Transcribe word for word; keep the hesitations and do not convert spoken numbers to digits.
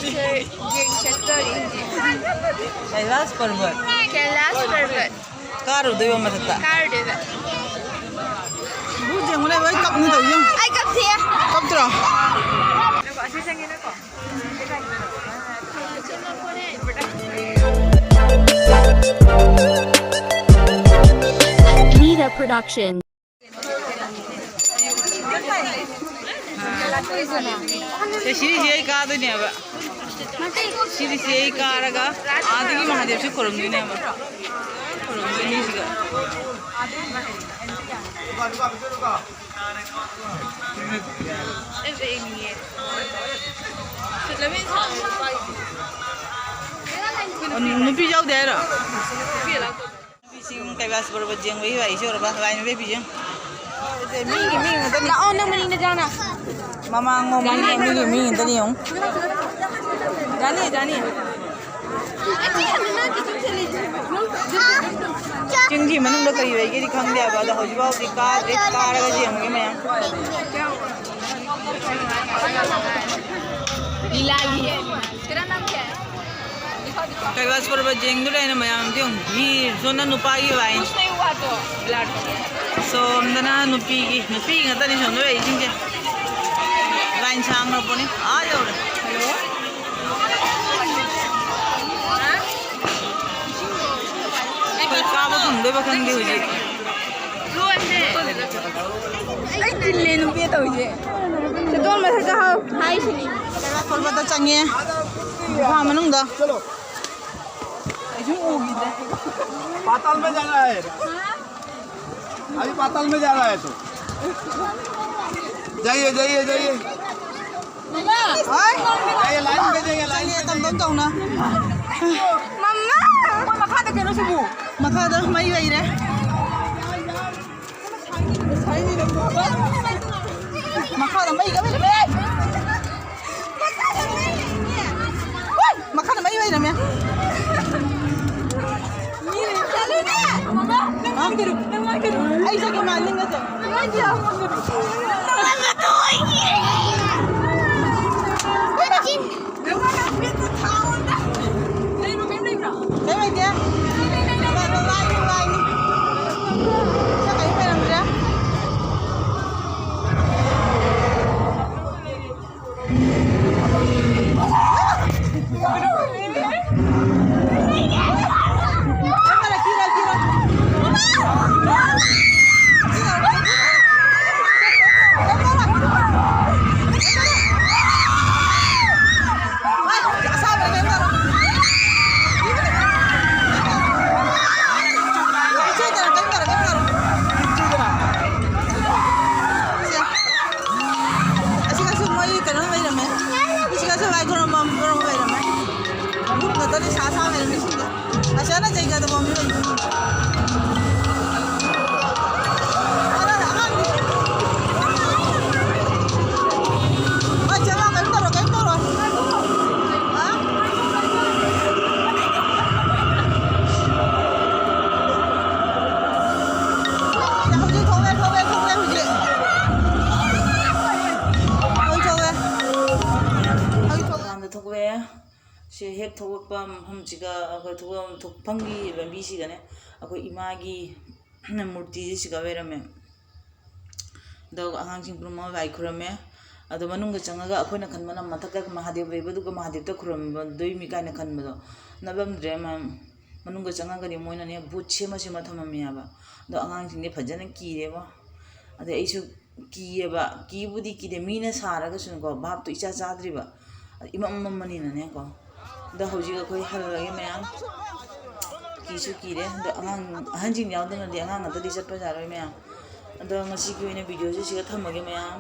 ꯌꯦꯡ ꯆꯠꯇꯣꯔꯤ꯫ ꯀꯩꯂꯥꯁ ꯄꯔꯕꯠ꯫ ꯀꯩꯂꯥꯁ ꯄꯔꯕꯠ꯫ ꯀꯥꯔꯨꯗꯣꯏꯕ ꯃꯊꯛꯇ꯫ ꯀꯥꯔꯨꯗꯣꯏꯕ꯫ ꯕꯨ ꯌꯦꯡꯉꯨꯅꯦ, ꯂꯣꯏ ꯀꯞꯅꯤ ꯇꯧꯔꯤ ꯌꯦꯡꯉꯨ꯫ ꯑꯩ ꯀꯞꯊꯤꯌꯦ꯫ ꯀꯞꯇ꯭ꯔꯣ? Nida Production. ꯁꯦ, ꯁꯤꯒꯤꯁꯤ ꯑꯩ ꯀꯥꯗꯣꯏꯅꯦꯕ꯫ ꯁꯤꯒꯤꯁꯤ ꯑꯩ ꯀꯥꯔꯒ ꯑꯥꯗꯒꯤ ꯃꯍꯥꯗꯦꯕꯁꯤ ꯈꯨꯔꯨꯝꯗꯣꯏꯅꯦꯕ꯫ ꯈꯨꯔꯨꯝꯗꯣꯏꯅꯤ ꯁꯤꯒ꯫ ꯅꯨꯄꯤ ꯌꯥꯎꯗꯦ ꯍꯥꯏꯔꯣ? ꯅꯨꯄꯤꯁꯤꯡ ꯀꯩꯕꯥꯁ ꯄꯔꯕ ꯌꯦꯡꯕꯒꯤ ꯋꯥꯔꯤꯁꯦ ꯍꯧꯔꯕ? ꯂꯥꯏꯟ ꯂꯦꯞꯄꯤꯁꯦ꯫ ꯃꯤꯒꯤ ꯃꯤ ꯉꯥꯛꯇꯅꯤ꯫ ꯂꯥꯛꯑꯣ, ꯅꯪ ꯃꯅꯤꯡꯗ ꯆꯪꯉꯣ꯫ ꯃꯃꯥꯡꯂꯣꯝꯒꯤ ꯃꯤꯒꯤ ꯃꯤ ꯉꯥꯛꯇꯅꯤ ꯌꯦꯡꯉꯨ꯫ ꯌꯥꯅꯤ, ꯌꯥꯅꯤ꯫ ꯆꯤꯡꯒꯤ ꯃꯅꯨꯡꯗ ꯀꯔꯤ ꯂꯩꯒꯦꯗꯤ ꯈꯪꯗꯦ ꯍꯥꯏꯕ, ꯑꯗꯣ ꯍꯧꯖꯤꯛ ꯐꯥꯎꯗꯤ ꯀꯥꯗ꯭ꯔꯤ, ꯀꯥꯔꯒ ꯌꯦꯡꯉꯒꯦ ꯃꯌꯥꯝ꯫ ꯂꯤꯂꯥꯒꯤ꯫ ꯀꯩꯕꯥꯁ ꯄꯔꯕ ꯌꯦꯡꯗꯣꯔꯦꯅ ꯃꯌꯥꯝ ꯌꯦꯡꯉꯨ꯫ ꯃꯤ ꯁꯣꯝꯗ ꯅꯨꯄꯥꯒꯤ ꯂꯥꯏꯟ, ꯁꯣꯝꯗꯅ ꯅꯨꯄꯤꯒꯤ, ꯅꯨꯄꯤ ꯉꯥꯛꯇꯅꯤ ꯁꯣꯝꯗ ꯂꯩꯔꯤꯁꯤꯡꯁꯦ꯫ ꯂꯥꯏꯟ ꯁꯥꯡꯈ꯭ꯔ ꯄꯣꯠꯅꯤ, ꯑꯥ ꯌꯧꯔꯦ꯫ ꯑꯩꯈꯣꯏ ꯀꯥꯕ ꯐꯪꯗꯣꯏꯕ ꯈꯪꯗꯦ ꯍꯧꯖꯤꯛ꯫ ꯑꯩ ꯆꯤꯜꯂꯦ ꯅꯨꯄꯤ ꯇꯧꯔꯤꯁꯦ꯫ ꯆꯦꯇꯣꯟ ꯃꯊꯛꯇ ꯍꯥꯎ ꯍꯥꯏꯁꯤꯅꯤ꯫ ꯀꯩꯔꯥꯛ ꯀꯣꯜꯕꯗ ꯆꯪꯉꯦ꯫ ꯒꯨꯐꯥ ꯃꯅꯨꯡꯗ꯫ ꯑꯩꯁꯨ ꯎꯈꯤꯗ꯭ꯔꯦ꯫ पाताल में जाना है। अभी पाताल में जाना है तो। जाइए, जाइए, जाइए। ꯍꯣꯏ꯫ ꯂꯩꯌꯦ, ꯂꯥꯏꯟ ꯂꯩꯌꯦ, ꯂꯥꯏꯟ ꯆꯠꯂꯦ, ꯇꯝ ꯇꯝ ꯇꯧꯅ꯫ ꯃꯃꯥ! ꯃꯣꯏ ꯃꯈꯥꯗ ꯀꯩꯅꯣ ꯁꯤꯕꯨ? ꯃꯈꯥꯗ ꯃꯩ ꯂꯩꯔꯦ꯫ ꯃꯈꯥꯗ ꯃꯩ ꯂꯩꯔꯝꯃꯦ꯫ ꯃꯈꯥꯗ ꯃꯩ ꯂꯩꯔꯝꯃꯦ꯫ ꯍꯥ? ꯑꯩ ꯆꯠꯀꯦ, ꯃꯥ ꯅꯤꯡꯉꯁꯦ꯫ ꯊꯣꯛꯂꯛꯑꯦ꯫ ꯁꯤ ꯍꯦꯛ ꯊꯣꯛꯂꯛꯄ ꯃꯐꯝꯁꯤꯒ, ꯑꯩꯈꯣꯏ ꯊꯣꯛꯂꯛꯐꯝꯒꯤ ꯂꯝꯕꯤꯁꯤꯒꯅꯦ, ꯑꯩꯈꯣꯏ ꯏꯃꯥꯒꯤ ꯃꯨꯔꯇꯤꯁꯤꯒ ꯂꯩꯔꯝꯃꯦ꯫ ꯑꯗꯣ ꯑꯉꯥꯡꯁꯤꯡ ꯄꯨꯝꯅꯃꯛ ꯂꯥꯏ ꯈꯨꯔꯝꯃꯦ꯫ ꯑꯗꯣ ꯃꯅꯨꯡꯗ ꯆꯪꯉꯒ ꯑꯩꯈꯣꯏꯅ ꯈꯟꯕꯅ ꯃꯊꯛꯇ ꯃꯍꯥꯗꯦꯕ ꯂꯩꯕꯗꯨꯒ ꯃꯍꯥꯗꯦꯕꯇ ꯈꯨꯔꯨꯝꯗꯣꯏꯃꯤ ꯀꯥꯏꯅ ꯈꯟꯕꯗꯣ ꯅꯠꯂꯝꯗ꯭ꯔꯦ꯫ ꯃ-, ꯃꯅꯨꯡꯗ ꯆꯪꯉꯒꯗꯤ ꯃꯣꯏꯅꯅꯦ ꯚꯨꯠ ꯁꯦꯝꯃ ꯁꯦꯝꯃ ꯊꯝꯃꯝꯃꯦ ꯍꯥꯏꯕ꯫ ꯑꯗꯣ ꯑꯉꯥꯡꯁꯤꯡꯗꯤ ꯐꯖꯅ ꯀꯤꯔꯦꯕꯣ꯫ ꯑꯗꯩ ꯑꯩꯁꯨ ꯀꯤꯌꯦꯕ, ꯀꯤꯕꯨꯗꯤ ꯀꯤꯗꯦ, ꯃꯤꯅ ꯁꯥꯔꯒꯁꯨꯅꯦꯀꯣ, ꯚꯥꯞꯇꯣ ꯏꯆꯥ ꯆꯥꯗ꯭ꯔꯤꯕ, ꯏꯃꯝ ꯃꯝꯕꯅꯤꯅꯅꯦꯀꯣ꯫ ꯑꯗꯣ ꯍꯧꯖꯤꯛ ꯑꯩꯈꯣꯏ ꯍꯜꯂꯒꯦ ꯃꯌꯥꯝ, ꯀꯤꯁꯨ ꯀꯤꯔꯦ꯫ ꯑꯗꯣ ꯑꯉꯥꯡ, ꯑꯍꯟꯁꯤꯡ ꯌꯥꯎꯗꯅꯗꯤ ꯑꯉꯥꯡ ꯅꯠꯇꯗꯤ ꯆꯠꯄ ꯌꯥꯔꯣꯏ ꯃꯌꯥꯝ꯫ ꯑꯗꯣ ꯉꯁꯤꯒꯤ ꯑꯣꯏꯅ ꯚꯤꯗꯤꯑꯣꯁꯦ ꯁꯤꯒ ꯊꯝꯃꯒꯦ ꯃꯌꯥꯝ꯫